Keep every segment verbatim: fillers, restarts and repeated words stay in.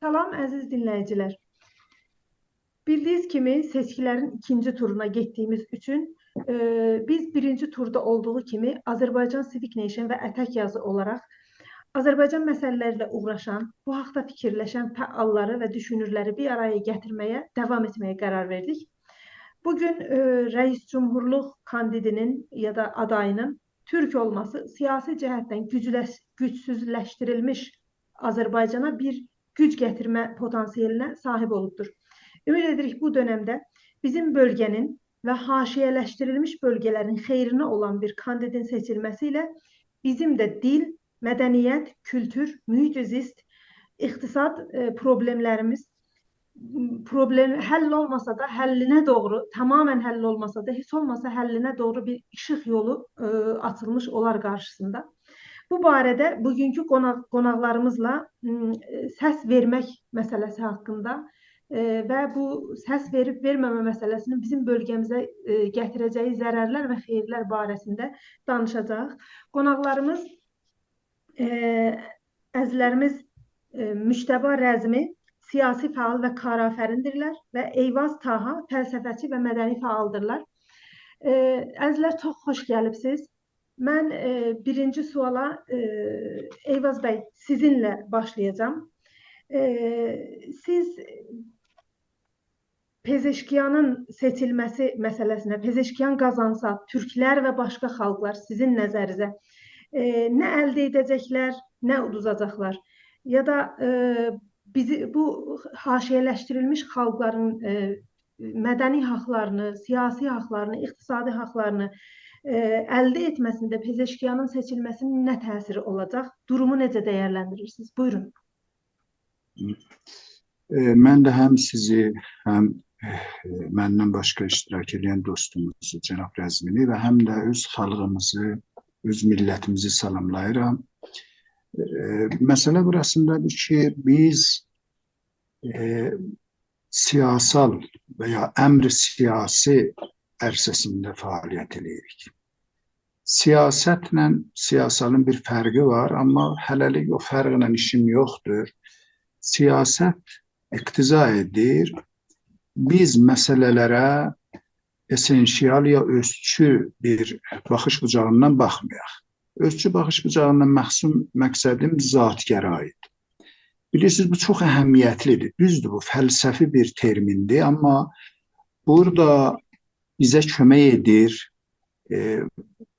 سلام، عزیز دینله‌ییجیلر. بیلدیگینیز کیمی، سئچکیلرین ایکینجی تورونا گئتدیگیمیز اوچون، ائ، بیز بیرینجی توردا اولدوغو کیمی آذربایجان Civic Nation و اتک یازی اولاراق آذربایجان مسئله‌لری ایله اوغراشان، بو حاقدا فیکیرلشن فعاللاری و دوشونورلری بیر آرایا گتیرمه‌یه داوام ائتمه‌یه قرار وئردیک. بو گون، ائ، رئیس جمهورلوق کاندیدینین یا دا آدایینین تورک اولماسی سیاسی جهتدن گوجلش-، گوجسوزلشدیریلمیش آذربایجانا بیر گوج گتیرمه پوتانسیلینه صاحیب اولوبدور. امید ائدیریک، بو دؤنمده بیزیم بؤلگه‌نین و حاشیه‌لشدیریلمیش بؤلگه‌لرین خئیرینه اولان بیر کاندیدین سئچیلمه‌سی ایله بیزیم ده دیل، مدنیت، کولتور، محیط زیست، اقتصاد، ائ، پروبلئملریمیز، پروبلئم حل اولماسا دا، حلینه دوغرو، تمامیله حل اولماسا دا، هئچ اولماسا حلینه دوغرو بیر ایشیق یولو، ائ، آچیلمیش اولار قارشیسیندا. بو باره‌ده بوگونکو قوناق-، قوناقلاریمیزلا، م، ائ، سس وئرمک مسئله‌سی حاقیندا، ائ، و بو سس وئریب وئرمه‌مه مسئله‌سینین بیزیم بؤلگه‌میزه، ائ، گتیره‌جه‌یی ضررلر و خئیرلر باره‌سینده دانیشاجاق. قوناقلاریمیز، ائ، عزیزلریمیز، ائ، مجتبی رزمی، سیاسی فعال و کارآفریندیرلر و ایواز طاها، فلسفه‌چی و مدنی فعالدیرلار. ائ، عزیزلر، چوخ خوش گلیبسیز. من، ائ، بیرینجی سؤالا، ائ، ایواز بی، سیزینله باشلایاجاغام. ائ، سیز پزشکیانین سئچیلمه‌سی مسئله‌سینه، پزشکیان قازانسا، تورکلر و باشقا خالقلار سیزین نظرینیزه، ائ، نه الده ائده‌جکلر، نه اودوزاجاقلار؟ یا دا، ائ، بیزی، بو حاشیه‌لشدیریلمیش خالقلارین، ائ، مدنی حاقلارینی، سیاسی حاقلارینی، اقتصادی حاقلارینی، ائ، الده ائتمه‌سینده پزشکیانین سئچیلمه‌سینین نه تأثیری اولاجاق؟ دورومو نئجه دیرلندیریرسینیز؟ بویورون. ائ، من ده هم سیزی، هم، ائ، مندن باشقا اشتراک ائدن دوستوموزو، جناب رزمینی و هم ده اؤز خالقیمیزی، اؤز میللتیمیزی سلاملاییرام. ائ، مسئله بوراسیندادیر کی، بیز، ائ، سیاسال و یا امر سیاسی عرصه‌سینده فعالیت ائله‌ییریک. سیاستله سیاسالین بیر فرقی وار، آمما هله‌لیک او فرقله ایشیم یوخدور. سیاست اقتضا ائدیر، بیز مسئله‌لره اسنشیال یا اؤزچو بیر باخیش بوجاغیندان باخمایاق. اؤزچو باخیش بوجاغیندان مخصوم مقصدیم ذات‌گرایی‌دیر. بیلیرسینیز، بو چوخ اهمیتلی‌دیر. دوزدور، بو فلسفی بیر ترمین‌دیر، آمما بورادا بیزه کؤمک ائدیر، ائ،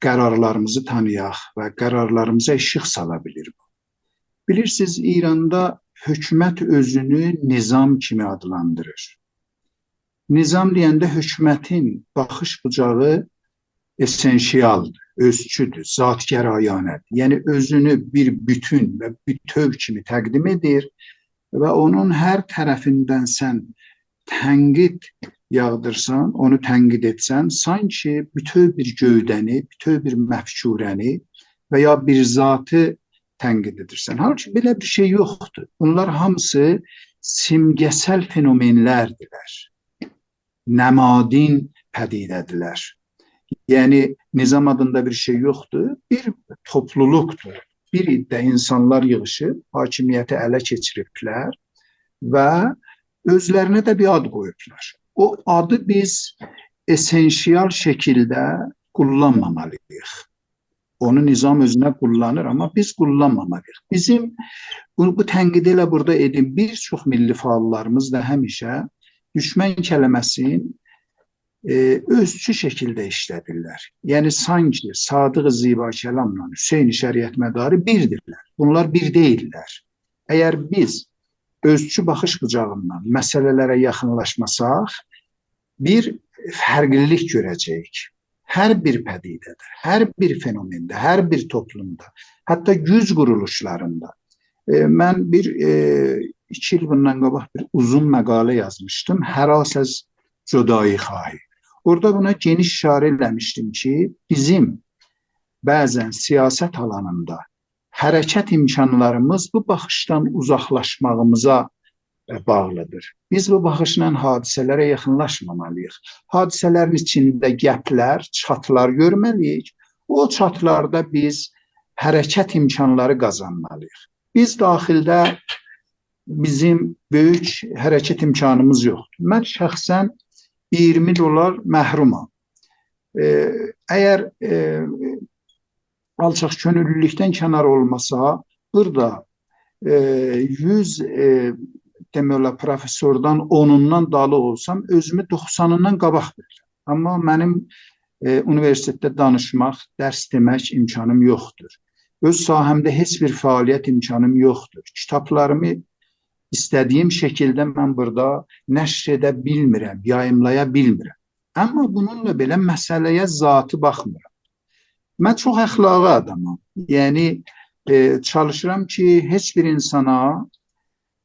قرارلاریمیزی تانییاق و قرارلاریمیزا ایشیق سالا بیلیر بو. بیلیرسینیز، ایراندا حکومت اؤزونو نظام کیمی آدلاندیریر. نظام دئینده حکومتین باخیش بوجاغی اسنشیال‌دیر، اؤزچودور، ذات‌گرایانه‌دیر. یعنی اؤزونو بیر بوتون و بوتؤو کیمی تقدیم ائدیر و اونون هر طرفیندن سن تنقید یاغدیرسان، اونو تنقید ائتسن، سانکی بوتؤو بیر گؤوده‌نی، بوتؤو بیر مفکوره‌نی و یا بیر ذاتی تنقید ائدیرسن. حالبوکی بئله بیر شئی یوخدور. بونلار هامیسی سیمگه‌سل فنومن‌لردیرلر. نمادین پدیده‌دیرلر. یعنی، نظام آدیندا بیر شئی یوخدور. بیر توپلولوقدور. بیر عده اینسانلار ییغیشیب، حاکمیتی اله کئچیریبلر و اؤزلرینه ده بیر آد قویوبلار. او آدی بیز اسنشیال شکیلده قوللانمامالی‌ییق. اونو نظام اؤزونه قوللانیر، آمما بیز قوللانمامالی‌ییق. بیزیم، بو، بو تنقیدی ائله بورادا ائدیم. بیر چوخ میللی فعاللاریمیز دا همیشه دوشمن کلمه‌سینی، ائ، اؤزچو شکیلده ایشله‌دیرلر. یعنی، سانکی صادق زیباکلاملا حسین شریعتمداری بیردیرلر. بونلار بیر دئییللر. اگر بیز اؤزچو باخیش بوجاغیندان مسئله‌لره یاخینلاشماساق، بیر فرقلیلیک گؤره‌جه‌ییک. هر بیر پدیده‌ده، هر بیر فنومنده، هر بیر توپلومدا، حتی گوج قورولوشلاریندا. ائ، من بیر، ائ، ایکی ایل بوندان قاباق بیر اوزون مقاله یازمیشدیم، «هراس از جدایی‌خواهی». اورادا بونا گئنیش ایشاره ائله‌میشدیم کی، بیزیم بعضا سیاست آلانیندا حرکت امکانلاریمیز بو باخیشدان اوزاقلاشماغیمیزا، ائ، باغلی‌دیر. بیز بو باخیشلا حادثه‌لره یاخینلاشمامالی‌ییق. حادثه‌لرین ایچینده گپلر، چاتلار گؤرمه‌لی‌ییک. او چاتلاردا بیز حرکت امکانلاری قازانمالی‌ییق. بیز داخیلده بیزیم بؤیوک حرکت امکانیمیز یوخدور. من شخصاً اییرمی دلار محرومام. ائ، اگر، ائ، آلچاق‌کؤنوللولوکدن کنار اولماسا، بورادا، ائ، یوز، ائ، دئمک اولار، پروفسوردان اونوندان دالی اولسام، اؤزومو دوخسانیندان قاباق بیلیرم. آمما منیم، ائ، اونیوئرسیتئتده دانیشماق، درس دئمک امکانیم یوخدور. اؤز ساحه‌مده هئچ بیر فعالیت امکانیم یوخدور. کیتابلاریمی ایسته‌دیگیم شکیلده من بورادا نشر ائده بیلمیرم، یاییملایا بیلمیرم. آمما بونونلا بئله مسئله‌یه ذاتی باخمیرام. من چوخ اخلاقی آدامام. یعنی، ائ، چالیشیرام کی، هئچ بیر اینسانا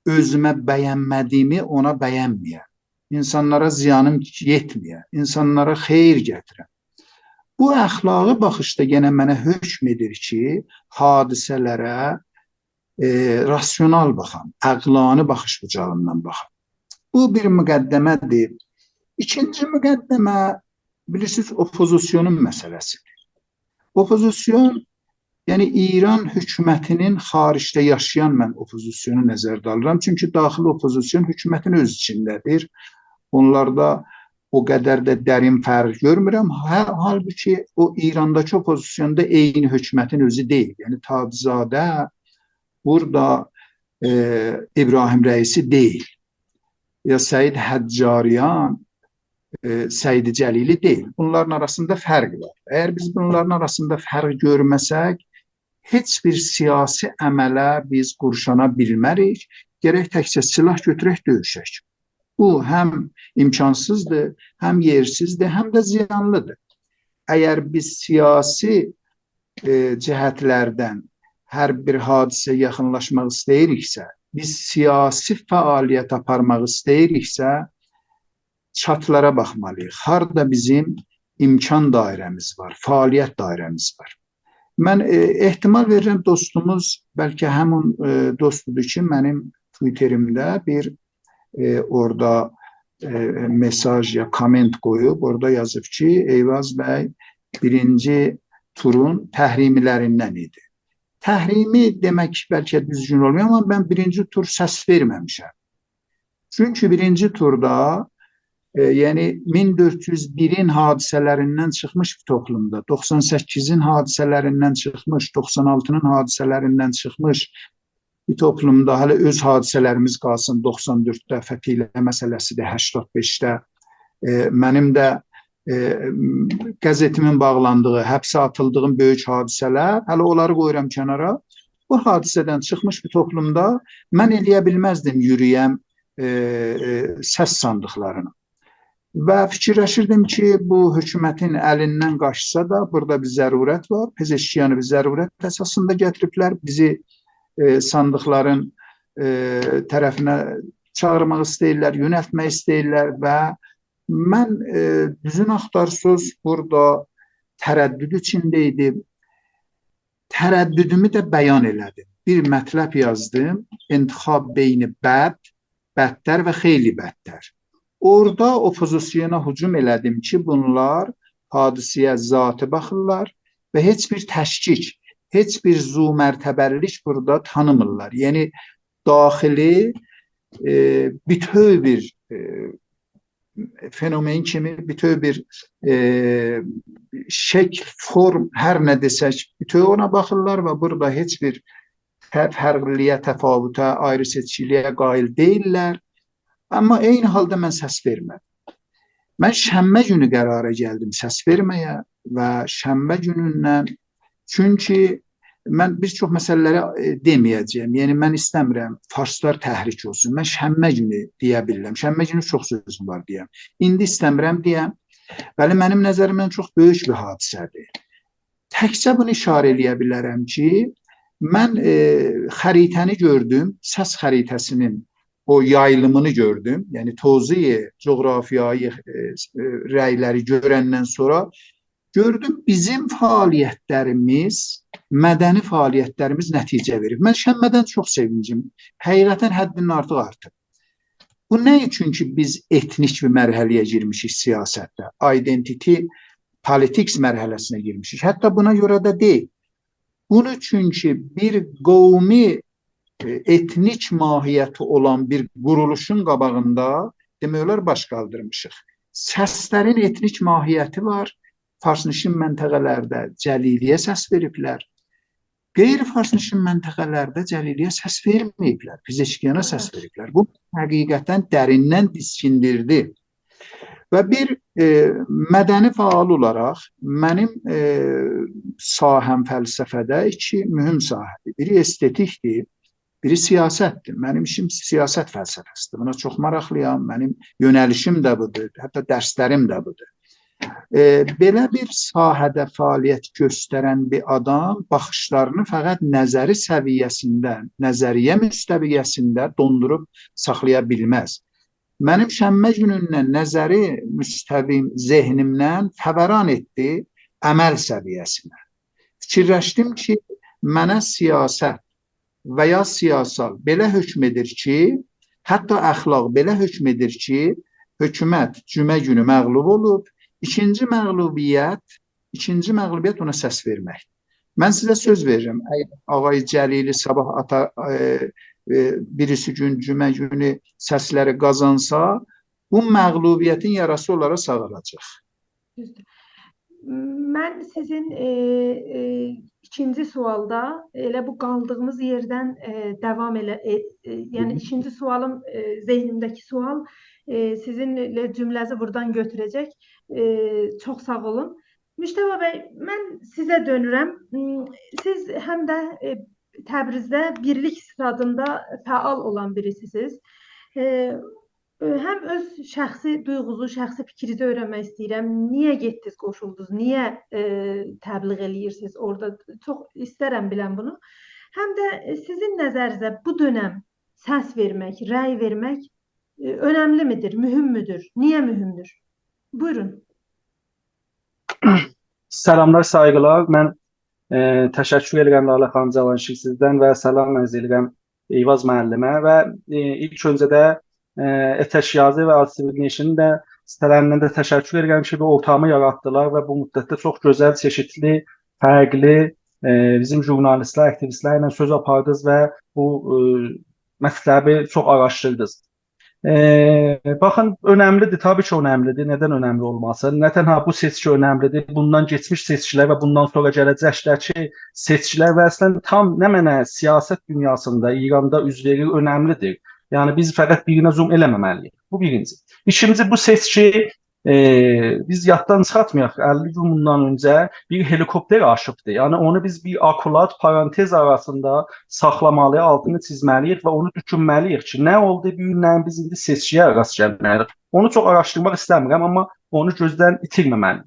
اؤزومه بَیَنمه‌دیگیمی اونا بَیَنمه‌یم. اینسانلارا زیانیم یئتمه‌یه، اینسانلارا خیر گتیرم. بو اخلاقی باخیش دا یئنه منه حکم ائدیر کی، حادثه‌لره، ائ، راسیونال باخام، عقلانی باخیش بوجاغیندان باخام. بو بیر مقدمه‌دیر. ایکینجی مقدمه، بیلیرسینیز، اوپوزیسیونون مسئله‌سیدیر. اوپوزیسیون، یعنی ایران حکومتینین خاریجده یاشایان، من اوپوزیسیونو نظرده آلیرام. چونکی داخلی اوپوزیسیون حکومتین اؤز ایچینده‌دیر. اونلاردا او قدر ده درین فرق گؤرمورم. هه، حالبوکی او ایرانداکی اوپوزیسیون دا عینی حکومتین اؤزو دئییل. یعنی تاج‌زاده بورادا، ائ، ابراهیم رئیسی دئییل. یا سعید حجاریان، ائ، سعید جلیلی دئییل. بونلارین آراسیندا فرق وار. اگر بیز بونلارین آراسیندا فرق گؤرمه‌سک، هئچ بیر سیاسی عمله بیز قورشانا بیلمه‌ریک. گرک تکجه سلاح گؤتورک، دؤیوشک. بو هم امکانسیزدیر، هم یئرسیزدیر، هم ده زیانلیدیر. اگر بیز سیاسی، ائ، جهتلردن هر بیر حادثه‌یه یاخینلاشماق ایسته‌ییریکسه، بیز سیاسی فعالیت آپارماق ایسته‌ییریکسه، چاتلارا باخمالی‌ییق. هاردا بیزیم امکان دایره‌میز وار، فعالیت دایره‌میز وار. من، ائ، احتمال وئریرم، دوستوموز بلکه همین، ائ، دوستودور کی، منیم توییتریمده بیر، ائ، اورادا، ائ، مئساژ یا کامنت قویوب، اورادا یازیب کی، «ایواز بی بیرینجی تورون تحریمی‌لریندن ایدی.» تحریمی دئمک بلکه دوزگون اولمویور، آمما من بیرینجی تور سس وئرمه‌میشم. چونکی بیرینجی توردا، ائ، یعنی مین دؤرد یوز بیرین حادثه‌لریندن چیخمیش بیر توپلومدا، دوخسان سککیزین حادثه‌لریندن چیخمیش، دوخسان آلتینین حادثه‌لریندن چیخمیش بیر توپلومدا، هله اؤز حادثه‌لریمیز قالسین، دوخسان دؤردده فتحیه‌لر مسئله‌سیدیر، هشتاد بئشده، ائ، منیم ده، ائ، قزئتیمین باغلاندیغی، حبسه آتیلدیغیم بؤیوک حادثه‌لر، هله اونلاری قویورام کنارا. بو حادثه‌دن چیخمیش بیر توپلومدا من ائلیه بیلمزدیم یورویم، ائ، ائ، سس صاندیقلارینا. و فیکیرلشیردیم کی، بو حکومتین الیندن قاچسا دا، بورادا بیر ضرورت وار، پزشکیانی بیر ضرورت اساسیندا گتیریبلر، بیزی، ائ، صاندیقلارین، ائ، طرفینه چاغیرماق ایسته‌ییرلر، یؤنلتمک ایسته‌ییرلر و من، ائ، دوزون آختارسیز بورادا تردد ایچینده ایدیم. ترددومو ده بیان ائله‌دیم. بیر مطلب یازدیم، «انتخاب بین بد، بدتر و خیلی بدتر.» اورادا اوپوزیسیونا هجوم ائله‌دیم کی، بونلار حادثه‌یه ذاتی باخیرلار و هئچ بیر تشکیک، هئچ بیر ذومرتبه‌لیلیک بورادا تانیمیرلار. یعنی، داخلی، ائ، بوتؤو بیر، ائ، فنومن کیمی، بوتؤو بیر، ائ، شکل، فرم، هر نه دئسک، بوتؤو اونا باخیرلار و بورادا هئچ بیر ف-، فرقلیلییه، تفاوته، آیری‌سئچکیلییه قائل دئییللر. آمما عینی حالدا من سس وئرمه‌دیم. من شنبه گونو قرارا گلدیم سس وئرمه‌یه و شنبه گونوندن، چونکی من بیر چوخ مسئله‌لری، ائ، دئمه‌یه‌جه‌یم. یعنی، من ایسته‌میرم فارسلار تحریک اولسون. من شنبه گونو دئیه بیلیرم. شنبه گونو چوخ سؤزوم وار دئیم. ایندی ایسته‌میرم دئیم. بلی، منیم نظریمدن چوخ بؤیوک بیر حادثه‌دیر. تکجه بونو اشاره ائلیه بیلرم کی، من، ائ، خریطه‌نی گؤردوم، سس خریطه‌سینین او یاییلیمینی گؤردوم. یعنی، توزیع جغرافیایی، ائ، ائ، رأی‌لری گؤرندن سونرا گؤردوم، بیزیم فعالیت‌لریمیز، مدنی فعالیت‌لریمیز نتیجه وئریر. من شنبه‌دن چوخ سئوینجیم حقیقتاً حدّیندن آرتیق آرتیب. بو نه اوچون کی، بیز ائتنیک بیر مرحله‌یه گیرمیشیک سیاستده، identity politics مرحله‌سینه گیرمیشیک. حتی بونا گؤره ده دئییل. بونو چونکی بیر قومی ائ، ائتنیک ماهیتی اولان بیر قورولوشون قاباغیندا، دئمک اولار، باش قالدیرمیشیق. سسلرین ائتنیک ماهیتی وار. فارس‌نشین منطقه‌لرده جلیلی‌یه سس وئریبلر. غیر فارس‌نشین منطقه‌لرده جلیلی‌یه سس وئرمه‌ییبلر، پزشکیانا سس وئریبلر. بو، حقیقتاً دریندن دیسکیندیردی. و بیر، ائ، مدنی فعال اولاراق منیم، ائ، ساحه‌م فلسفه‌ده ایکی مهم ساحه‌دیر. بیری استتیکدیر، بیری سیاستدیر. منیم ایشیم سیاست فلسفه‌سیدیر. بونا چوخ ماراقلی‌یام. منیم یؤنه‌لیشیم ده بودور، حتی درسلریم ده بودور. ائ، بئله بیر ساحه‌ده فعالیت گؤسترن بیر آدام باخیشلارینی فقط نظری سویه‌سینده، نظریه مستویه‌سینده دوندوروب ساخلایا بیلمز. منیم شنبه گونوندن نظری مستویم ذهنیمدن فوران ائتدی عمل سویه‌سینه. فیکیرلشدیم کی، منه سیاست و یا سیاسال بئله حکم ائدیر کی، حتی اخلاق بئله حکم ائدیر کی، حکومت جمعه گونو مغلوب اولوب، ایکینجی مغلوبیت، ایکینجی مغلوبیت اونا سس وئرمک. من سیزه سؤز وئریرم، اگر آقای جلیلی صاباح آتا، ائ، ائ، بیریسی گون، جمعه گونو سسلری قازانسا، بو مغلوبیتین یاراسی اونلارا ساریلاجاق. دوزدور. من سیزین، ائ، ائ، ایکینجی سوالدا ائله بو قالدیغیمیز یئردن، ائ، داوام ائله، ائ، ائ، یعنی ایکینجی سوالیم، ائ، ذهنیمده‌کی سوال، ائ، سیزین ائله جمله‌زی بورادان گؤتوره‌جک. ائ، چوخ ساغ اولون. مجتبی بی، من سیزه دؤنورم. م، سیز هم ده، ائ، تبریزده بیرلیک ستادیندا فعال اولان بیریسیسینیز. ائ، ائ، هم اؤز شخصی دویغونوزو، شخصی فیکرینیزی اؤیرنمک ایسته‌ییرم. نییه گئتدینیز، قوشولدونوز؟ نییه، ائ، تبلیغ ائله‌ییرسینیز اورادا؟ چوخ ایسترم بیلم بونو. هم ده، ائ، سیزین نظرینیزه بو دؤنم سس وئرمک، رأی وئرمک، ائ، اؤنملی میدیر، مهم مودور؟ نییه مهمدور؟ بویورون. سلاملار، سایغیلار. من، ائ، تشکر ائدیرم لاله خانیم جوانشیر سیزدن و سلام عرض ائدیرم ایواز معلمه و، ائ، ایلک اؤنجه ده، ائ، اتش یازی و آلسیویل نیشنین ده سیته‌لریندن ده تشکر ائدیرم کی، بو اورتامی یاراتدیلار و بو مدتده چوخ گؤزل، چئشیتلی، فرقلی، ائ، بیزیم ژورنالیستلر، آکتیویستلرله سؤز آپاردینیز و بو، ائ، مطلبی چوخ آراشدیردینیز. ائ، باخین، اؤنملیدیر، طبیعی کی، اؤنملیدیر. ندن اؤنملی اولماسین؟ نه تنها بو سئچکی اؤنملیدیر، بوندان کئچمیش سئچکیلر و بوندان سونرا گله‌جکده‌کی سئچکیلر و اصلاً تام نمنه سیاست دونیاسیندا، ایراندا اوز وئریر، اؤنملیدیر. یعنی، بیز فقط بیرینه زوم ائله‌مه‌مه‌لی‌ییک. بو بیرینجی. ایکینجی، بو سئچکی، ائ، بیز یاددان چیخارتمایاق، اللی گون بوندان اؤنجه بیر هلیکوپتر آشیبدی. یعنی، اونو بیز بیر آکولات، پارانتز آراسیندا ساخلامالی، آلتینی چیزمه‌لی‌ییک و اونو دوشونمه‌لی‌ییک کی، نه اولدو بو گونلرین بیز ایندی سئچکی‌یه راست گلمه‌لی‌ییک. اونو چوخ آراشدیرماق ایسته‌میرم، آمما اونو گؤزدن ایتیرمه‌مه‌لی‌ییک.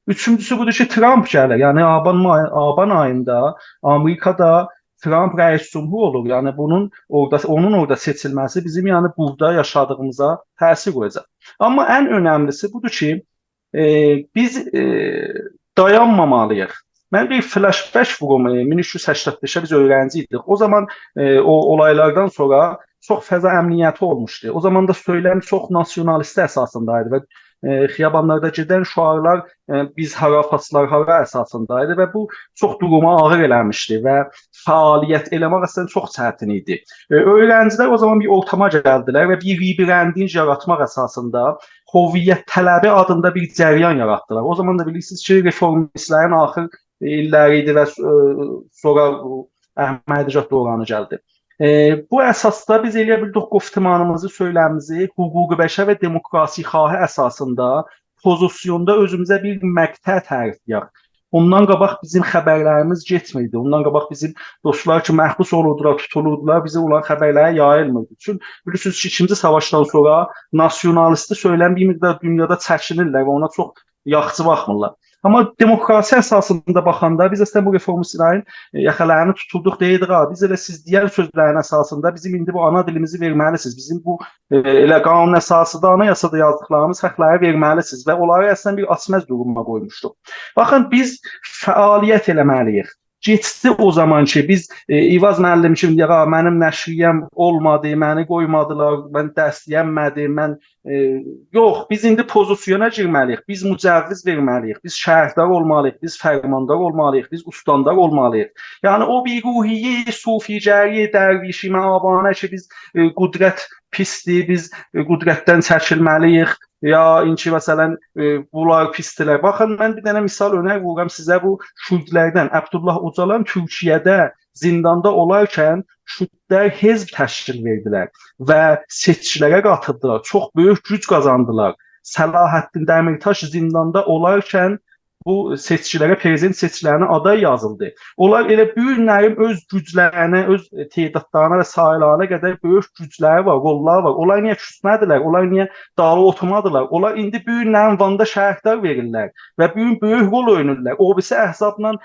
اوچونجوسو بودور کی، ترامپ گلیر. یعنی، آبان مای-، آبان آییندا آمریکادا ترامپ رئیس جمهور اولور. یعنی، بونون اورادا، اونون اورادا سئچیلمه‌سی بیزیم، یعنی، بورادا یاشادیغیمیزا تأثیر قویاجاق. آمما ان اؤنملی‌سی بودور کی، ائ، بیز، ائ، دایانمامالی‌ییق. من بیر فلش‌بک ووروم، ائ، مین اوچ یوز سکسن بئشه بیز اؤیرنجی ایدیک. او زامان، ائ، او اولایلاردان سونرا چوخ فضا امنیتی اولموشدو. او زامان دا سؤیلم چوخ ناسیونالیستی اساسیندا ایدی و، ائ، خیابانلاردا گئدن شعارلار، ائ، «بیز هارا، فارسلار هارا» اساسیندا ایدی و بو چوخ دورومو آغیر ائله‌میشدی و فعالیت ائله‌مک اصلاً چوخ چتین ایدی. ائ، اؤیرنجیلر او زامان بیر اورتاما گلدیلر و بیر rebranding یاراتماق اساسیندا هویت‌طلبی آدیندا بیر جریان یاراتدیلار. او زامان دا بیلیرسینیز کی، رفورمیستلرین آخیر ایللری ایدی و س-، ائ، سونرا بو احمدی‌نژاد دورانی گلدی. ائ، بو اساسدا بیز ائلیه بیلدیک گفتمانیمیزی، سؤیلمیمیزی حقوق بشر و دموکراسی‌خواهی اساسیندا پوزیسیوندا اؤزوموزه بیر مقطع تعریفله‌یک. اوندان قاباق بیزیم خبرلریمیز گئتمیردی. اوندان قاباق بیزیم دوستلار کی، محبوس اولوردولار، توتولوردولار، بیزه اولان خبرلری یاییلمیردی. چون بیلیرسینیز کی، ایکینجی ساواشدان سونرا ناسیونالیستی سؤیلم بیر مقدار دونیادا چکینیرلر و اونا چوخ یاخشی باخمیرلار. آمما دموکراسی اساسیندا باخاندا بیز اصلاً بو رفورمیستلرین، ائ، یاخالارینی توتوردوق، دئییردیک: «آ، بیز ائله سیز دئین سؤزلرین اساسیندا بیزیم ایندی بو آنا دیلیمیزی وئرمه‌لی‌سینیز. بیزیم بو، ائ، ائله قانون اساسی‌دا، آنایاسادا یازدیقلاریمیز حاقلاری وئرمه‌لی‌سینیز» و اونلاری اصلاً بیر آچماز دوروما قویموشدوق. باخین، بیز فعالیت ائله‌مه‌لی‌ییک. کئچدی او زامان کی، بیز، ائ، عوض معلم کیمی دئیک: «آ، منیم نشریه‌م اولمادی، منی قویمادیلار، من درس دئینمه‌دیم، من»، ائ، یوخ، بیز ایندی پوزیسیونا گیرمه‌لی‌ییک، بیز مجوز وئرمه‌لی‌ییک، بیز شرحدار اولمالی‌ییق، بیز فرماندار اولمالی‌ییق، بیز استاندار اولمالی‌ییق. یعنی او بیر روحیه صوفیگری، درویشی، معابانه کی، بیز، ائ، قدرت پیسدیر، بیز، ائ، قدرتدن چکیلمه‌لی‌ییک، یا اینکی، مثلا، ائ، بونلار پیسدیرلر. باخین، من بیر دنه مثال اؤرنک وورورام سیزه بو کوردلردن. عبدالله اوجالان تورکیه‌ده زینداندا اولارکن کوردلر حزب تشکیل وئردیلر و سئچکیلره قاتیلدیلار. چوخ بؤیوک گوج قازاندیلار. صلاح‌الدین دمیرتاش زینداندا اولارکن بو سئچکیلره، پرزیدنت سئچکیلرینه آدای یازیلدی. اونلار ائله بو گونلرین اؤز گوجلرینه، اؤز تعدادلارینا و سایلارینا قدر بؤیوک گوجلری وار، روللاری وار. اونلار نییه کوسمه‌دیلر؟ اونلار نییه دالی اوتورمادیلار؟ اونلار ایندی بو گونلرین واندا شرحدار وئریرلر و بو گون بؤیوک رول اویناییرلار. او بیریسی احزابلا، ائ،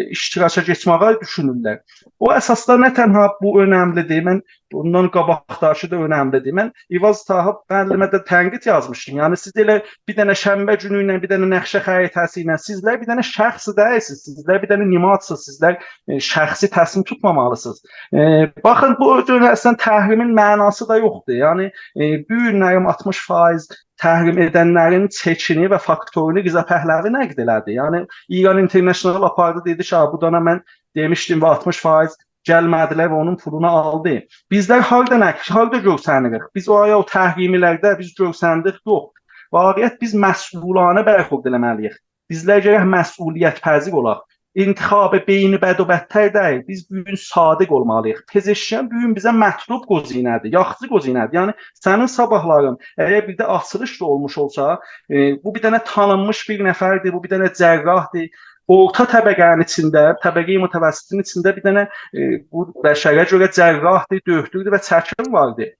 اشتراکا کئچمه‌یی دوشونورلر. او اساسدا نه تنها بو اؤنملی‌دیر، من بوندان قاباقداکی دا اؤنملی‌دیر. من عوض طاها معلمه ده تنقید یازمیشدیم. یعنی سیز ائله بیر دنه شنبه گونو ایله، بیر دنه نقشه خریطه‌سی ایله، سیزلر بیر دنه شخص دئییلسینیز، سیزلر بیر دنه نمادسینیز، سیزلر، ائ، شخصی تصمیم توتمامالی‌سینیز. ائ، باخین، بو جور اصلا تحریمین معناسی دا یوخدور. یعنی، ائ، بو گونلرین آلتمیش فایز تحریم ائدنلرین چکینی و فاکتورونو رضا پهلوی نقد ائله‌دی. یعنی ایران اینترنشنال آپاردی، دئدی کی، «آ، بو دانا من دئمیشدیم و آلتمیش فایز گلمه‌دیلر و اونون پولونو آلدی.» بیزلر هاردا نقد، هاردا گؤرسنیریک؟ بیز او آیا او تحریملرده بیز گؤرسندیک؟ یوخ. واقعیت، بیز مسئولانه برخورد ائله‌مه‌لی‌ییک. بیزلر گرک مسئولیت‌پذیر اولاق. انتخاب بین بد و بدتر دئییل. بیز بو گون صادق اولمالی‌ییق. پزشکیان بو گون بیزه مطلوب گزینه‌دیر، یاخشی گزینه‌دیر. یعنی سنین صاباحلارین، اگر بیر ده آچیلیش دا اولموش اولسا، ائ، بو بیر دنه تانینمیش بیر نفردیر، بو بیر دنه جراحدیر. اورتا طبقه‌نین ایچینده، طبقه‌ی متوسطین ایچینده بیر دنه، ائ، بو بشره گؤره جراحدیر، دؤکتوردور و چکیم واردیر.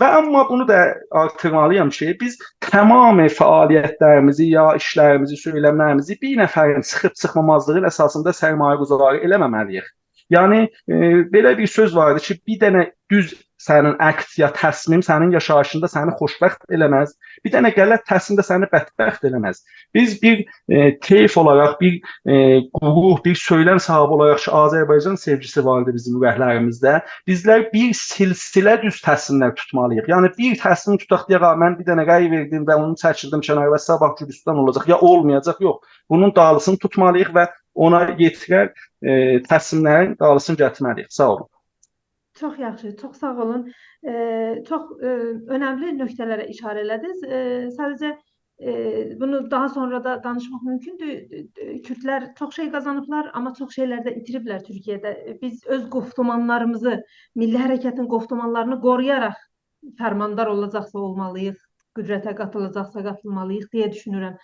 و اما بونو دا آرتیرمالی‌یام کی، بیز تمام فعالیت‌لریمیزی، یا ایشلریمیزی، سؤیلم‌لریمیزی بیر نفرین چیخیب چیخمامازلیغین اساسیندا سرمایه‌گذاری ائله‌مه‌مه‌لی‌ییک. یعنی، ائ، بئله بیر سؤز واردی کی، بیر دنه دوز سنین عکس یا تصمیم سنین یاشاییشیندا سنی خوشبخت ائله‌مز، بیر دنه غلط تصمیم ده سنی بدبخت ائله‌مز. بیز بیر، ائ، طیف اولاراق، بیر، ائ، گروه، بیر سؤیلم صاحیبی اولاراق کی، آذربایجان سئوگیسی واردی بیزیم اورکلریمیزده، بیزلر بیر سلسله دوز تصمیملر توتمالی‌ییق. یعنی بیر تصمیم توتاق، دئیک: «آ، من بیر دنه رأی وئردیم و اونو چکیلدیم کنارا و صاباح گولوستان اولاجاق یا اولمایاجاق.» یوخ، بونون دالیسینی توتمالی‌ییق و اونا یئتیرر، ائ، تصمیملرین دالیسینی گتیرمه‌لی‌ییک. ساغ اولون. چوخ یاخشی، چوخ ساغ اولون. ائ، چوخ، ائ، اؤنملی نکته‌لره ایشاره ائله‌دینیز. ائ، ساده‌جه، ائ، بونو داها سونرا دا دانیشماق مومکوندور. ائ، کوردلر چوخ شئی قازانیبلار، آمما چوخ شئیلر ده ایتیریبلر تورکیه‌ده. ائ، بیز اؤز گفتمانلاریمیزی، میللی حرکتین گفتمانلارینی قورویاراق فرماندار اولاجاقسا اولمالی‌ییق، قدرته قاتیلاجاقسا قاتیلمالی‌ییق دئیه دوشونورم.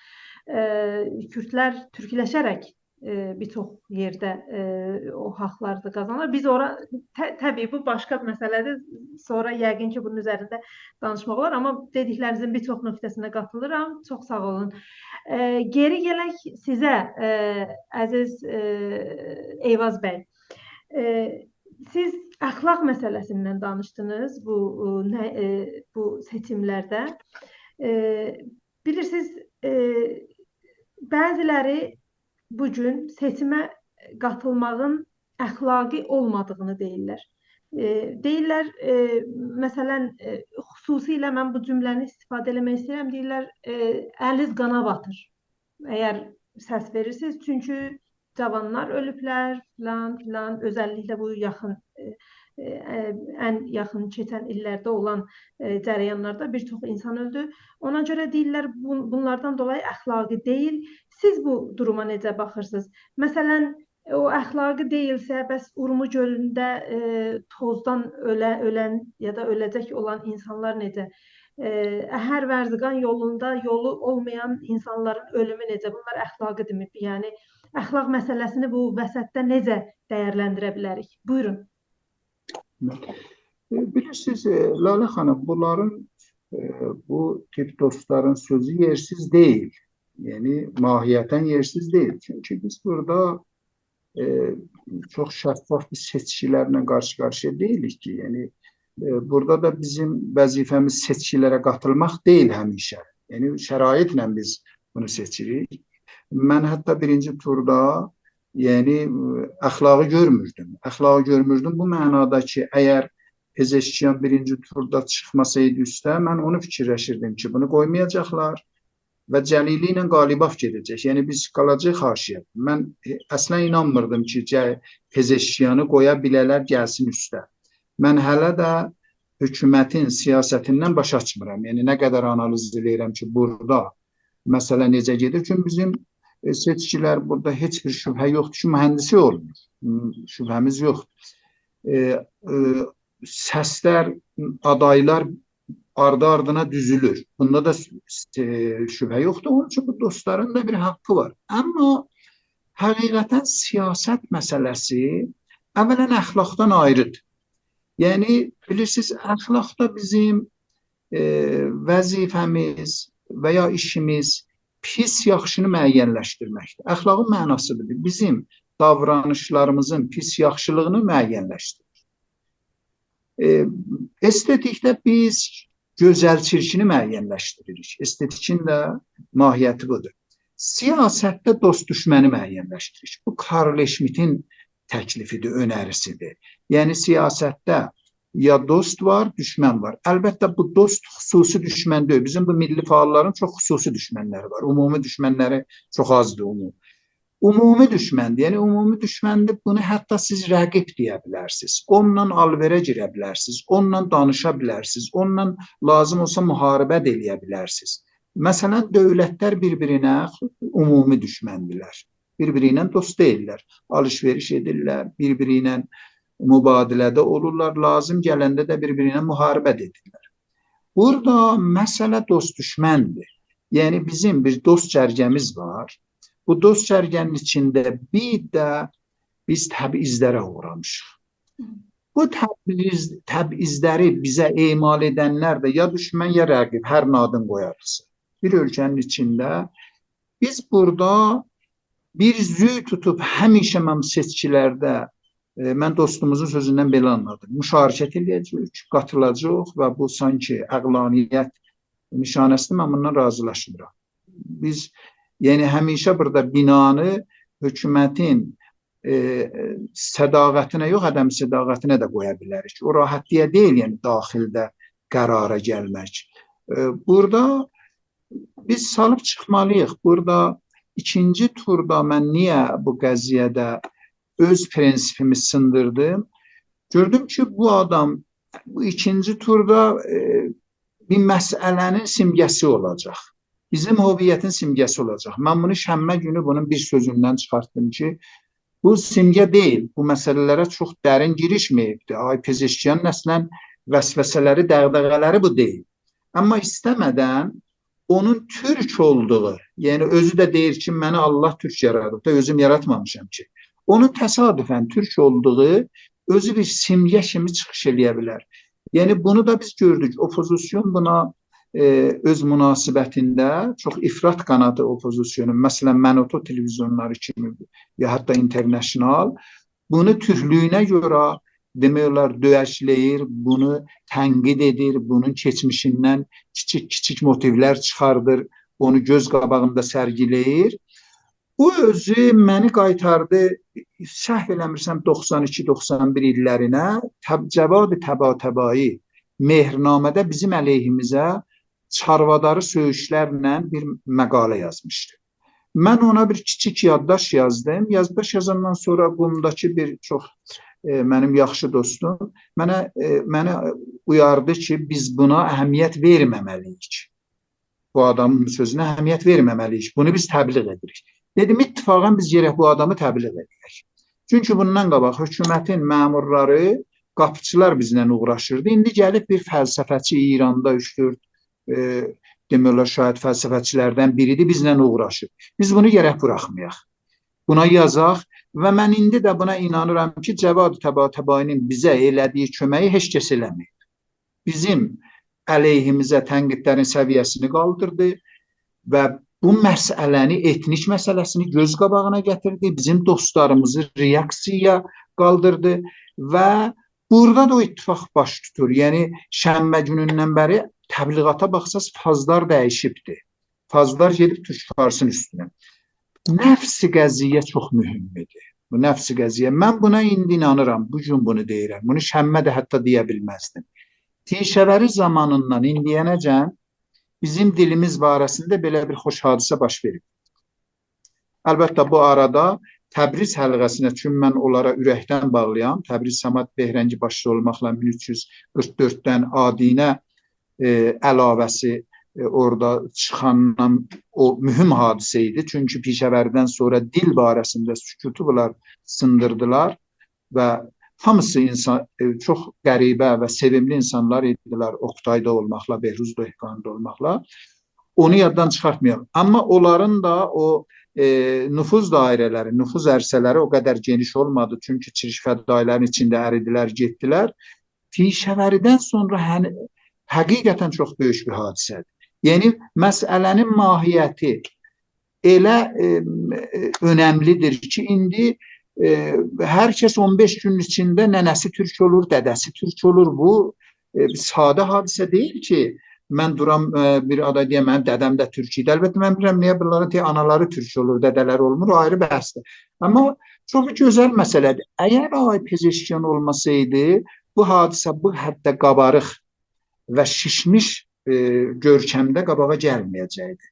ائ، کوردلر تورکلشه‌رک، ائ، بیر چوخ یئرده، ائ، او حاقلاری دا قازانیر. بیز اورا، طه-، طبیعی، بو باشقا بیر مسئله‌دیر. سونرا یقین کی، بونون اوزرینده دانیشماق اولار، آمما دئدیکلرینیزین بیر چوخ نکته‌سینه قاتیلیرام. چوخ ساغ اولون. ائ، گئری گلک سیزه، ائ، عزیز، ائ، عیواض بی. ائ، سیز اخلاق مسئله‌سیندن دانیشدینیز بو، ائ، نه، ائ، بو سئچیملرده. ائ، بیلیرسینیز، ائ، بعضی‌لری بو گون سئچیمه قاتیلماغین اخلاقی اولمادیغینی دئییرلر. ائ، دئییرلر، ائ، مثلا، ائ، خصوصیله من بو جمله‌نی استفاده ائله‌مک ایسته‌ییرم، دئییرلر، ائ، «الینیز قانا باتیر، اگر سس وئریرسینیز، چونکی جاوانلار اؤلوبلر»، فلان، فلان، اؤزللیکله بو یاخین، ائ، ائ، ان یاخین کئچن ایللرده اولان، ائ، جریانلاردا بیر چوخ اینسان اؤلدو. اونا گؤره دئییرلر، بون-، بونلاردان دولایی اخلاقی دئییل. سیز بو دوروما نئجه باخیرسینیز؟ مثلا، او اخلاقی دئییلسه، بس اورمو گؤلونده، ائ، توزدان اؤله-، اؤلن یا دا اؤله‌جک اولان اینسانلار نئجه؟ ائ، اهر ورزقان یولوندا یولو اولمایان اینسانلارین اؤلومو نئجه؟ بونلار اخلاقی‌دیرمی؟ یعنی، اخلاق مسئله‌سینی بو وسطده نئجه دیرلندیره بیلریک؟ بویورون. ائ، بیلیرسینیز، ائ، لاله خانیم، بونلارین، ائ، بو تیپ دوستلارین سؤزو یئرسیز دئییل. یعنی، ماهیتا یئرسیز دئییل. چونکی بیز بورادا، ائ، چوخ شفاف بیر سئچکیلرله قارشی-قارشییا دئییلیک کی، یعنی، ائ، بورادا دا بیزیم وظیفه‌میز سئچکیلره قاتیلماق دئییل همیشه. یعنی، شرایطله بیز بونو سئچیریک. من حتی بیرینجی توردا یعنی، اخلاقی گؤرموردوم. اخلاقی گؤرموردوم بو معنادا کی، اگر پزشکیان بیرینجی توردا چیخماسایدی اوسته، من اونو فیکیرلشیردیم کی، بونو قویمایاجاقلار و جلیلی ایله قالیباف گئده‌جک. یعنی، بیز قالاجاغیق حاشیه‌ده. من، ائ، اصلا اینانمیردیم کی، جه-، پزشکیانی قویا بیله‌لر گلسین اوسته. من هله ده حکومتین سیاستیندن باش آچمیرام. یعنی، نه قدر آنالیز ائله‌ییرم کی، بورادا مسئله نئجه گئدیر؟ چونکی بیزیم، ائ، سئچکیلر بورادا هئچ بیر شبهه یوخدور کی، مهندسی اولمور. م، شبهه‌میز یوخدور. ائ، ائ، سسلر، آدایلار آردی-آردینا دوزولور. بوندا دا، ائ، شبهه یوخدور. اونون اوچون بو دوستلارین دا بیر حاققی وار. آمما حقیقتا سیاست مسئله‌سی اولا اخلاقدان آیریدیر. یعنی، بیلیرسینیز، اخلاقدا بیزیم، ائ، وظیفه‌میز و یا ایشیمیز پیس یاخشینی معین‌لشدیرمکدیر. اخلاقین معناسی بودور. بیزیم داورانیشلاریمیزین پیس یاخشیلیغینی معین‌لشدیریر. ائ، استتیکده بیز گؤزل چیرکینی معین‌لشدیریریک. استتیکین ده ماهیتی بودور. سیاستده دوست دوشمنی معین‌لشدیریریک. بو کارل اشمیتین تکلیفیدیر، اؤنریسیدیر. یعنی سیاستده یا دوست وار، دوشمن وار. البته بو دوست خصوصی دوشمن دئییل. بیزیم بو میللی فعاللارین چوخ خصوصی دوشمنلری وار. عمومی دوشمنلری چوخ آزدیر عموم. عمومی دوشمندیر. یعنی عمومی دوشمندیر، بونو حتی سیز رقیب دئیه بیلرسینیز. اونونلا آل‌وئره گیره بیلرسینیز، اونونلا دانیشا بیلرسینیز، اونونلا لازیم اولسا محاربه ده ائله‌یه بیلرسینیز. مثلا، دؤولتلر بیر-بیرینه عمومی دوشمندیرلر. بیر-بیری ایله دوست دئییللر. آلیش-وئریش ائدیرلر، بیر-بیری ایله مبادله‌ده اولورلار، لازیم گلنده ده بیر-بیری ایله محاربه ده ائدیرلر. بورادا مسئله دوست دوشمندیر. یعنی بیزیم بیر دوست جرگه‌میز وار. بو دوست جرگه‌نین ایچینده بیر ده بیز تبعیضلره اوغرامیشیق. بو تبعیض، تبعیضلری بیزه اعمال ائدنلر ده یا دوشمن، یا رقیب، هر نه آدین قویاریقسا. بیر اؤلکه‌نین ایچینده بیز بورادا بیر زوی توتوب همیشه من سئچکیلرده، ائ، من دوستوموزون سؤزوندن بئله آنلادیم، مشارکت ائله‌یه‌جه‌ییک، قاتیلاجاغیق و بو سانکی عقلانیت نشانه‌سیدیر، من بوندان راضیلاشمیرام. بیز، یعنی، همیشه بورادا بینانی حکومتین، ائ، صداقتینه یوخ، عدم صداقتینه ده قویا بیلریک. او راحتلیغا دئییل، یعنی، داخیلده قرارا گلمک. ائ، بورادا بیز سالیب چیخمالی‌ییق. بورادا ایکینجی توردا من نییه بو قضیه‌ده اؤز پرنسیپیمی سیندیردیم؟ گؤردوم کی، بو آدام بو ایکینجی توردا، ائ، بیر مسئله‌نین سیمگه‌سی اولاجاق. بیزیم هویتین سیمگه‌سی اولاجاق. من بونو شنبه گونو بونون بیر سؤزوندن چیخارتدیم کی، بو سیمگه دئییل، بو مسئله‌لره چوخ درین گیریشمه‌ییبدی. آقای پزشکیانین اصلا وسوسه‌لری، دغدغه‌لری بو دئییل. آمما ایسته‌مه‌دن اونون تورک اولدوغو، یعنی اؤزو ده دئییر کی، منی الله تورک یارادیب دا، اؤزوم یاراتمامیشام کی. اونون تصادفا تورک اولدوغو اؤزو بیر سیمگه کیمی چیخیش ائله‌یه بیلر. یعنی بونو دا بیز گؤردوک. اوپوزیسیون بونا، ائ، اؤز مناسبتینده چوخ افراط قاناتی اوپوزیسیونون، مثلا، من و تو تلویزیونلاری کیمی، یا حتی اینترنشنال، بونو تورکلویونه گؤره، دئمک اولار، دؤیه‌جله‌ییر، بونو تنقید ائدیر، بونون کئچمیشیندن کیچیک-کیچیک موتیولر چیخاردیر، اونو گؤز قاباغیندا سرگیله‌ییر. بو اؤزو منی قایتاردی، سهو ائله‌میرسم، دوخسان ایکی، دوخسان بیر ایللرینه. طب-، جواد طباطبایی مهرنامه‌ده بیزیم علیهیمیزه چارباداری سؤیوشلرله بیر مقاله یازمیشدی. من اونا بیر کیچیک یادداشت یازدیم. یادداشت یازاندان سونرا قومداکی بیر چوخ، ائ، منیم یاخشی دوستوم منه، ائ، منی اویاردی کی، بیز بونا اهمیت وئرمه‌مه‌لی‌ییک. بو آدامین سؤزونه اهمیت وئرمه‌مه‌لی‌ییک. بونو بیز تبلیغ ائدیریک. دئدیم، اتفاقا بیز گرک بو آدامی تبلیغ ائدک. چونکی بوندان قاباق حکومتین مأمورلاری، قاپیچیلار بیزله اوغراشیردی. ایندی گلیب بیر فلسفه‌چی ایراندا اوچ-دؤرد، ائ، دئمک اولار، شاید فلسفه‌چیلردن بیریدیر، بیزله اوغراشیر. بیز بونو گرک بوراخمایاق. بونا یازاق و من ایندی ده بونا اینانیرام کی، جواد طباطبایی‌نین بیزه ائله‌دیگی کؤمگی هئچ کس ائله‌مه‌ییب. بیزیم علیهیمیزه تنقیدلرین سویه‌سینی قالدیردی و بو مسئله‌نی، ائتنیک مسئله‌سینی گؤز قاباغینا گتیردی. بیزیم دوستلاریمیزی رئاکسیایا قالدیردی و بورادا دا او اتفاق باش توتور. یعنی، شنبه گونوندن بری تبلیغاتا باخساز، فازلار دییشیبدی. فازلار گئدیب تورک فارسین اوستونه. نفس قضیه چوخ مهمدور. بو نفس قضیه. من بونا ایندی اینانیرام، بو گون بونو دئییرم. بونو شنبه ده حتی دئیه بیلمزدیم. پیشه‌وری زامانیندان ایندیه‌نه‌جن بیزیم دیلیمیز باره‌سینده بئله بیر خوش حادثه باش وئریب. البته، بو آرادا تبریز حلقه‌سینه، چونکی من اونلارا اورکدن باغلییام. تبریز صمد بهرنگی باشدا اولماقلا مین اوچ یوز قیرخ دؤرددن آدینه، ائ، علاوه‌سی، ائ، اورادا چیخاندان او مهم حادثه ایدی. چونکی پیشه‌وریدن سونرا دیل باره‌سینده سکوتو بونلار سیندیردیلار و هامیسی اینسان، ائ، چوخ غریبه و سئویملی اینسانلار ایدیلر. اوکتایدا اولماقلا، بهروز دهقانی‌دا اولماقلا. اونو یاددان چیخارتمایاق. آمما اونلارین دا او، ائ، نفوذ دایره‌لری، نفوذ عرصه‌لری او قدر گئنیش اولمادی. چونکی چریک فدایی‌لرین ایچینده اریدیلر، گئتدیلر. پیشه‌وریدن سونرا هن-، حقیقتاً چوخ بؤیوک بیر حادثه‌دیر. یعنی، مسئله‌نین ماهیتی ائله، ائ، ائ، اؤنملیدیر کی، ایندی، ائ، هر کس اون بئش گونون ایچینده ننه‌سی تورک اولور، دده‌سی تورک اولور. بو، ائ، بیر ساده حادثه دئییل کی، من دورام، ائ، بیر آدا دئیم، «منیم دده‌م ده تورک ایدی.» البته، من بیلیرم، نییه بونلارین تئ-، آنالاری تورک اولور، دده‌لری اولمور، او آیری بحثدیر. آمما چوخ گؤزل مسئله‌دیر. اگر آقای پزشکیان اولماسایدی، بو حادثه بو حدده قاباریق و شیشمیش، ائ، گؤرکمده قاباغا گلمه‌یه‌جکدی.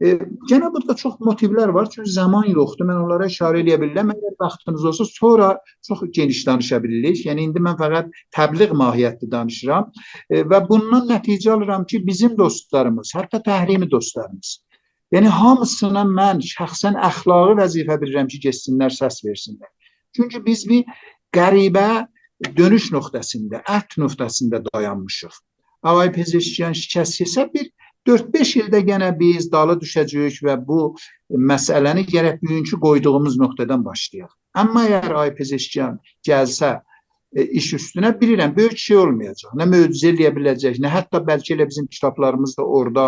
ائ، گئنه بورادا چوخ موتیولر وار، چونکی زامان یوخدور، من اونلارا ایشاره ائله‌یه بیلیرم. اگر واختینیز اولسا، سونرا چوخ گئنیش دانیشا بیلیریک. یعنی، ایندی من فقط تبلیغ ماهیتلی دانیشیرام، ائ، و بوندان نتیجه آلیرام کی، بیزیم دوستلاریمیز، حتی تحریمی دوستلاریمیز، یعنی، هامیسینا من شخصاً اخلاقی وظیفه بیلیرم کی، گئتسینلر، سس وئرسینلر. چونکی بیز بیر غریبه دؤنوش نقطه‌سینده، عطف نقطه‌سینده دایانمیشیق. آقای پزشکیان شکست یئسه، بیر دؤرد-بئش ایلده گئنه بیز دالی دوشه‌جه‌ییک و بو مسئله‌نی گرک بوگونکو قویدوغوموز نقطه‌دن باشلایاق. آمما اگر آقای پزشکیان گلسه، ائ، ایش اوستونه، بیلیرم، بؤیوک شئی اولمایاجاق. نه معجزه ائله‌یه بیله‌جک، نه حتی بلکه ائله بیزیم کیتابلاریمیز دا اورادا،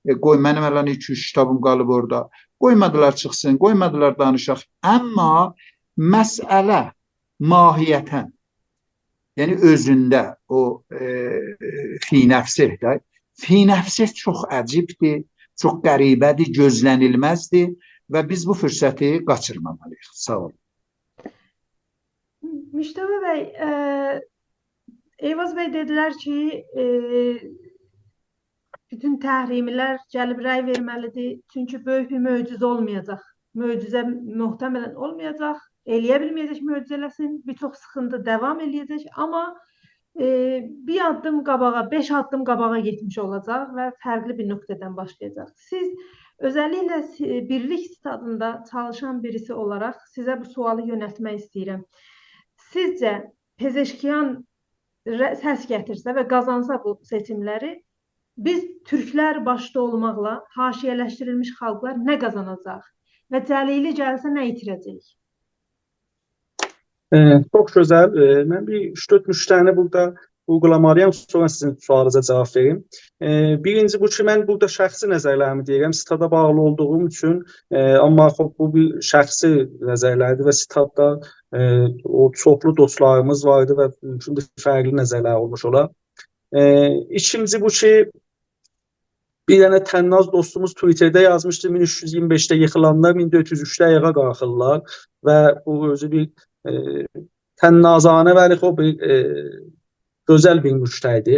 ائ، قوی، منیم الان ایکی-اوچ کیتابیم قالیب اورادا. قویمادیلار چیخسین، قویمادیلار دانیشاق. آمما مسئله ماهیتاً، یعنی اؤزونده او، ائ، فی‌نفسه ده، فی‌نفسه چوخ عجیبدیر، چوخ غریبه‌دیر، گؤزله‌نیلمزدیر و بیز بو فرصتی قاچیرمامالیییق. ساغ اولون. مجتبی بی، ائ، عیوض بی دئدیلر کی، ائ، بوتون تحریمی‌لر گلیب رأی وئرمه‌لیدیر، چونکی بؤیوک بیر معجزه اولمایاجاق. معجزه محتملاً اولمایاجاق، ائله‌یه بیلمه‌یه‌جک معجزه ائله‌سین، بیر چوخ سیخینتی داوام ائله‌یه‌جک، آمما، ائ، بیر آددیم قاباغا، بئش آددیم قاباغا گئتمیش اولاجاق و فرقلی بیر نقطه‌دن باشلایاجاق. سیز اؤزللیکله سی-، بیرلیک ستادیندا چالیشان بیریسی اولاراق سیزه بو سؤالی یؤنلتمک ایسته‌ییرم. سیزجه پزشکیان ر-، سس گتیرسه و قازانسا بو سئچیملری، بیز تورکلر باشدا اولماقلا حاشیه‌لشدیریلمیش خالقلار نه قازاناجاق و جلیلی گلسه نه ایتیره‌جه‌ییک؟ ائ، چوخ گؤزل. ائ، من بیر اوچ-دؤرد نکته‌نی بورادا وورغولامالییام، سونرا سیزین سؤالینیزا جاواب وئریم. ائ، بیرینجی بو کی، من بورادا شخصی نظرلریمی دئییرم، ستادا باغلی اولدوغوم اوچون، ائ، آمما خوب، بو بیر شخصی نظرلردیر و ستاددا، ائ، او چوخلو دوستلاریمیز واردی و مومکوندور فرقلی نظرلر اولموش اولا. ائ، ایکینجی بو کی، بیر دنه طناز دوستوموز توییترده یازمیشدی، مین اوچ یوز ایگیرمی بئشده ییخیلانلار مین دؤرد یوز اوچده آیاغا قالخیرلار و بو اؤزو بیر، ائ، طنازانه، ولی خوب، بیر، ائ، گؤزل بیر نکته ایدی.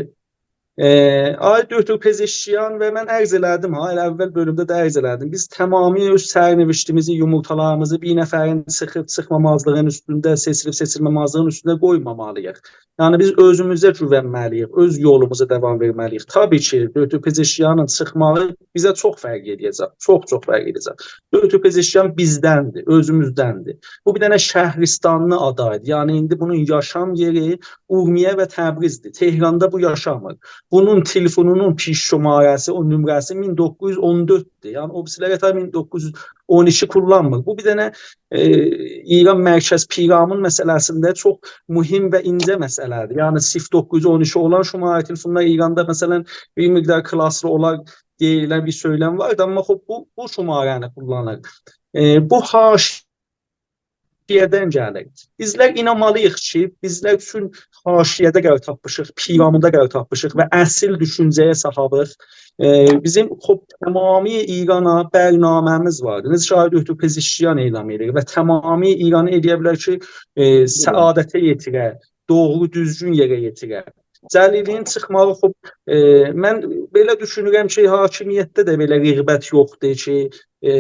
ائ، آقای دکتر پزشکیان و من عرض ائله‌دیم ها، ائله اول بؤلومده ده عرض ائله‌دیم. بیز تمامیله اؤز سرنوشتیمیزی، یومورتالاریمیزی بیر نفرین چیخیب چیخمامازلیغین اوستونده، سئچیلیب سئچیلمه‌مزلیگین اوستونده قویمامالیییق. یعنی، بیز اؤزوموزه گوونمه‌لیییک، اؤز یولوموزا داوام وئرمه‌لیییک. طبیعی کی، دکتر پزشکیانین چیخماغی بیزه چوخ فرق ائله‌یه‌جک، چوخ-چوخ فرق ائله‌یه‌جک. دکتر پزشکیان بیزدندیر، اؤزوموزدندیر. بو بیر دنه شهرستانلی آدایدیر. یعنی، ایندی بونون یاشام یئری اورمیه و تبریزدیر. تهراندا بو یاشامیر. بونون تلفونونون پیش شماره‌سی، او نمره‌سی مین دوققوز یوز اون دؤرددور. یعنی، او بیریسی‌لری تا مین دوققوز یوز اون ایکی کوللانمیر. بو بیر دنه، ائ، ایران مرکز پیرامون مسئله‌سینده چوخ مهم و اینجه مسئله‌دیر. یعنی، صفر دوققوز یوز اون ایکی اولان شماره تلفونلار ایراندا، مثلا، بیر مقدار کلاسلی اولار دئییلن بیر سؤیلم واردی، آمما خوب، بو، بو شماره‌نی کوللانیر. ائ، بو حاشیه حاشیه‌دن گلیر. بیزلر اینانمالیییق کی، بیزلر اوچون حاشیه‌ده قرار تاپمیشیق، پیراموندا قرار تاپمیشیق و اصل دوشونجه‌یه صاحابیق. ائ، بیزیم، خوب، تمامی ایرانا برنامه‌میز واردی. نئجه کی، آقای دکتر پزشکیان اعلام ائدیر و تمامی ایرانی ائلیه بیلر کی، ائ، سعادته یئتیره، دوغرو، دوزگون یئره یئتیره. جلیلی‌نین چیخماغی، خوب، ائ، من بئله دوشونورم کی، حاکمیتده ده بئله رغبت یوخدور کی، ائ،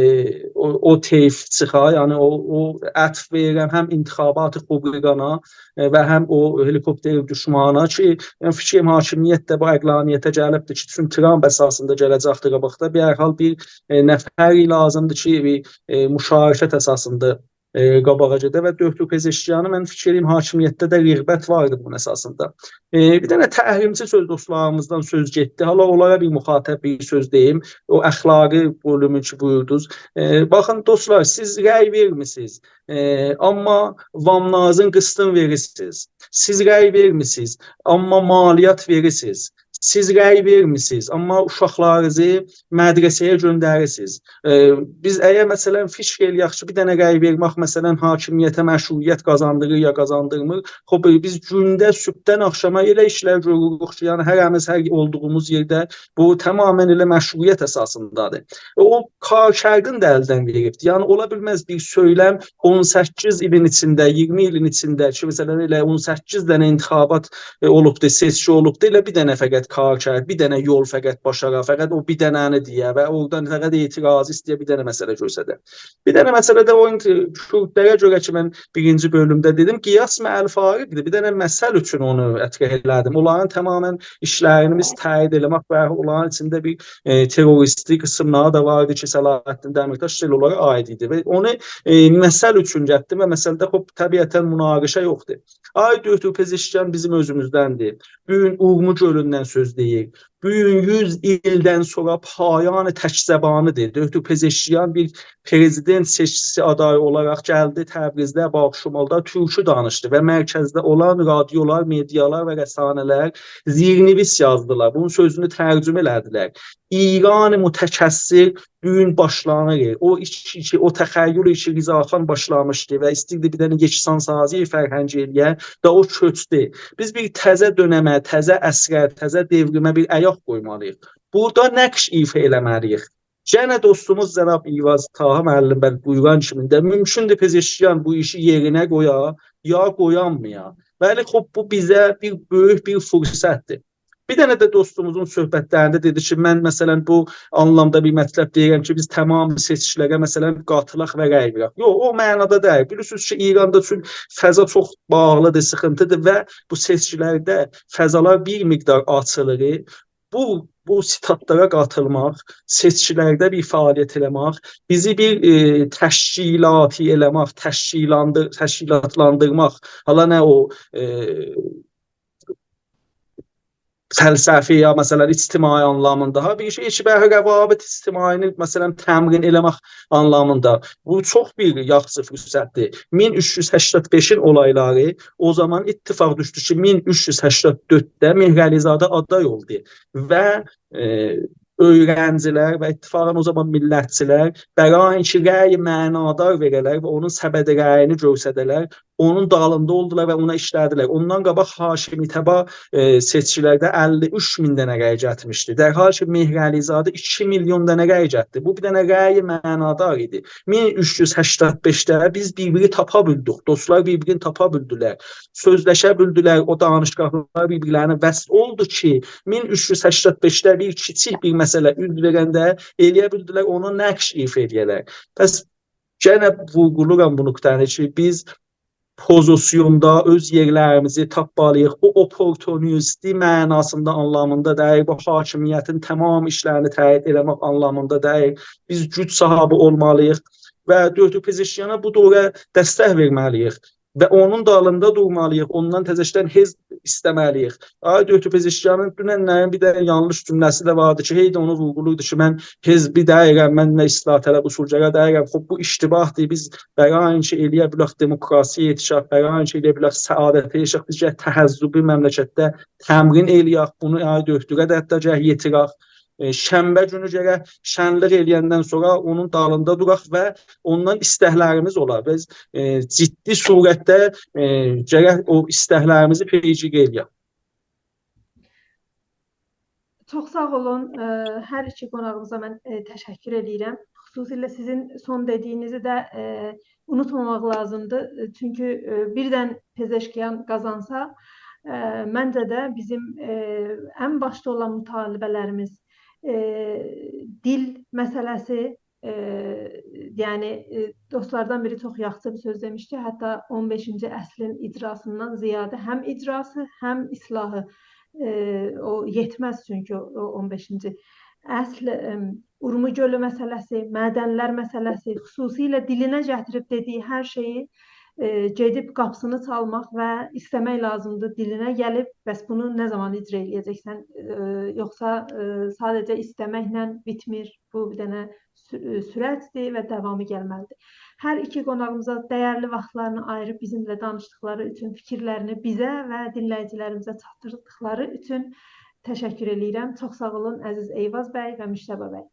او، او طیف چیخا، یعنی او، او عطف وئریرم هم انتخابات خبرگانا، ائ، و هم او هلیکوپتر دوشمانا کی، من فیکریم حاکمیت ده بو عقلانیته گلیبدیر کی، چون ترامپ اساسیندا گله‌جکدیر قاباقدا، بیر هر حال بیر، ائ، نفر لازیمدیر کی، بیر، ائ، مشارکت اساسیندا، ائ، قاباغا گئده و دکتر پزشکیانی من فیکر ائدیرم حاکمیتده ده رغبت واردی بونون اساسیندا. ائ، بیر دنه تحریمچی سؤز دوستلاریمیزدان سؤز گئتدی. حالا اونلارا بیر مخاطب بیر سؤز دئییم. او اخلاقی بؤلومو کی بویوردونوز. ائ، باخین دوستلار، سیز رأی وئرمیسینیز. ائ، آمما واملارینیزین قسطینی وئریرسینیز. سیز رأی وئرمیسینیز، آمما مالیات وئریرسینیز. سیز رأی وئرمیسینیز، آمما اوشاقلارینیزی مدرسه‌یه گؤندریرسینیز. ائ، بیز اگر، مثلا، فیکر ائلیک کی، بیر دنه رأی وئرمک، مثلا، حاکمیته مشروعیت قازاندیریر یا قازاندیرمیر، خوب، بیز گونده صبحدن آخشاما ائله ایشلر گؤروروک کی، یعنی هره‌میز هر اولدوغوموز یئرده بو تمامیله ائله مشروعیت اساسیندادیر. او کارکردین ده الدن وئریبدیر. یعنی اولا بیلمز بیر سؤیلم اون سککیز ایلین ایچینده، اییرمی ایلین ایچینده کی، مثلا، ائله اون سککیز دنه انتخابات، ائ، اولوبدو، سئچکی اولوبدو، ائله بیر دنه فقط کارکرد، بیر دنه یول فقط باشارا، فقط او بیر دنه‌نی دئیه و اورادان فقط اعتراضی ایسته‌یه بیر دنه مسئله گؤرسده. بیر دنه مسئله ده او، کوردلره گؤره کی، من بیرینجی بؤلومده دئدیم، قیاس مع الفارق‌دیر. بیر دنه مثل اوچون اونو مطرح ائله‌دیم. اونلارین تمامیله ایشلرینی بیز تأیید ائله‌مک و اونلارین ایچینده بیر، ائ، تروریستی قیسیملاری دا واردی کی، صلاح‌الدین دمیرتاش سئل اونلارا عایید ایدی و اونو، ائ، مثل اوچون گتدیم و مثلده، خوب، طبیعتا مناقشه یوخدور. آقای دکتر پزشکیان بیزیم اؤزوموزدندیر. بو گون اورمو گؤلوندن سؤز دئییر. بو گون یوز ایلدن سونرا پایان تک‌زبانی‌دیر. دکتر پزشکیان بیر پرزیدنت سئچکیسی آدایی اولاراق گلدی تبریزده، باغ شمالدا تورکو دانیشدی و مرکزده اولان رادیولار، مئدیالار و رسانه‌لر زیرنویس یازدیلار. بونون سؤزونو ترجمه ائله‌دیلر. ایران متکثر بو گون باشلانیر. او ایش کی، او تخیل کی، رضاخان باشلامیشدی و ایستیردی بیر دنه یکسان‌سازی فرهنگی ائلیه، دا او کؤچدو. بیز بیر تزه دؤنمه، تزه عصره، تزه دئوریمه بیر آیاق قویمالی‌ییق. بورادا نقش ایفا ائله‌مه‌لی‌ییک. یئنه دوستوموز جناب ایواز طاها معلم، بلی، بویوران کیمین ده مومکوندور پزشکیان بو ایشی یئرینه قویا، یا قویانمایا. بلی، خوب، بو بیزه بیر بؤیوک بیر فرصت‌دیر. بیر دنه ده دوستوموزون صحبت‌لرینده دئدی کی، من، مثلا، بو آنلامدا بیر مطلب دئییرم کی، بیز تمام سئچکی‌لره، مثلا، قاتیلاق و رأی وئرک. یوخ، او معنادا دئییل. بیلیرسینیز کی، ایراندا چون فضا چوخ باغلی‌دیر، سیخینتی‌دیر و بو سئچکی‌لرده فضالار بیر مقدار آچیلیر. بو، بو ستادلارا قاتیلماق، سئچکی‌لرده بیر فعالیت ائله‌مک، بیزی بیر، ائ، تشکیلاتی ائله‌مک، تشکیلاندیر-، تشکیلاتلاندیرماق، حالا نه او، ائ، فلسفی یا، مثلا، اجتماعی آنلامیندا، ها، بیر شئی کی، بلکه روابط اجتماعی‌نی، مثلا، تمرین ائله‌مک آنلامیندا. بو چوخ بیر یاخشی فرصت‌دیر. مین اوچ یوز سکسن بئشین اولایلاری، او زامان اتفاق دوشدو کی، مین اوچ یوز سکسن دؤردده مهرعلی‌زاده آدای اولدو و، ائ، اؤیرنجی‌لر و اتفاقا او زامان میللتچی‌لر برای اینکه رأی معنادار وئره‌لر و اونون سبد رأیینی گؤرسده‌لر، اونون دالیندا اولدولار و اونا ایشله‌دیلر. اوندان قاباق هاشمی‌تبا، ائ، سئچکی‌لرده اللی اوچ مین دنه رأی گتیرمیشدی. در حالی کی، مهرعلی‌زاده ایکی میلیون دنه رأی گتیردی. بو بیر دنه رأی معنادار ایدی. مین اوچ یوز سکسن بئشده بیز بیر-بیری تاپا بیلدیک. دوستلار بیر-بیرینی تاپا بیلدیلر. سؤزلشه بیلدیلر. او دانشگاهلار بیر-بیرلرینه وصل اولدو کی، مین اوچ یوز سکسن بئشده بیر کیچیک بیر مسئله اوز وئرنده ائلیه بیلدیلر، اونا نقش ایفا ائلیه‌لر. پس یئنه وورغولورام بو نقطه‌نی کی، بیز پوزیسیوندا اؤز یئرلریمیزی تاپمالی‌ییق. بو اپورتونیستی معناسیندا، آنلامیندا دئییل، بو حاکمیتین تمام ایشلرینی تأیید ائله‌مک آنلامیندا دئییل. بیز گوج صاحیبی اولمالی‌ییق و دکتر پزشکیانا بو دوغرو دستک وئرمه‌لی‌ییک و اونون دالیندا دورمالی‌ییق. اوندان تزه‌شدن حزب ایسته‌مه‌لی‌ییک. آقای دکتر پزشکیانین دوننلرین بیر دنه یانلیش جمله‌سی ده واردی کی، هئی ده اونو وورغولوردو کی، من حزبی دئییرم، من نه اصلاح‌طلب اصولگرا دئییرم. خوب، بو اشتباه‌دیر. بیز برای اینکه ائلیه بیلک دموکراسی‌یه یئتیشک، برای اینکه ائلیه بیلک سعادته یاشایاق، بیز گرک تحزبی مملکتده تمرین ائلیک. بونو آقای دکتره ده حتی گرک یئتیرک. ائ، شنبه گونو گرک شنلیک ائله‌یندن سونرا اونون دالیندا دوراق و اوندان ایستکلریمیز اولا. بیز، ائ، جدی صورتده، ائ، گرک او ایستکلریمیزی پیگیری ائله‌یک. چوخ ساغ اولون. ائ، هر ایکی قوناغیمیزا من، ائ، تشکر ائله‌ییرم. خصوصیله سیزین سون دئدیگینیزی ده، ائ، اونوتماماق لازیمدیر. ائ، چونکی، ائ، بیردن پزشکیان قازانسا، ائ، منجه ده بیزیم، ائ، ان باشدا اولان مطالبه‌لریمیز، ائ، دیل مسئله‌سی، ائ، یعنی، ائ، دوستلاردان بیری چوخ یاخشی بیر سؤز دئمیشدی. حتی اون بئشینجی عصرین اجراسیندان زیاده هم اجراسی، هم اصلاحی، ائ، او یئتمز چونکی او، او اون بئشینجی عصر، ائم، اورمو گؤلو مسئله‌سی، معدنلر مسئله‌سی، خصوصیله دیلینه گتیریب دئدیگی هر شئیی، ائ، گئدیب قاپیسینی چالماق و ایسته‌مک لازیمدیر دیلینه گلیب، «بس بونو نه زامان اجرا ائله‌یه‌جکسن؟» ائ، یوخسا، ائ، ساده‌جه ایسته‌مکله بیتمیر. بو بیر دنه سو-، ائ، سورجدیر و داوامی گلمه‌لیدیر. هر ایکی قوناغیمیزا دیرلی واختلارینی آییریب بیزیمله دانیشدیقلاری اوچون، فیکیرلرینی بیزه و دینله‌ییجیلریمیزه چاتدیردیقلاری اوچون تشکر ائله‌ییرم. چوخ ساغ اولون، عزیز ایواز بی و مجتبی بی.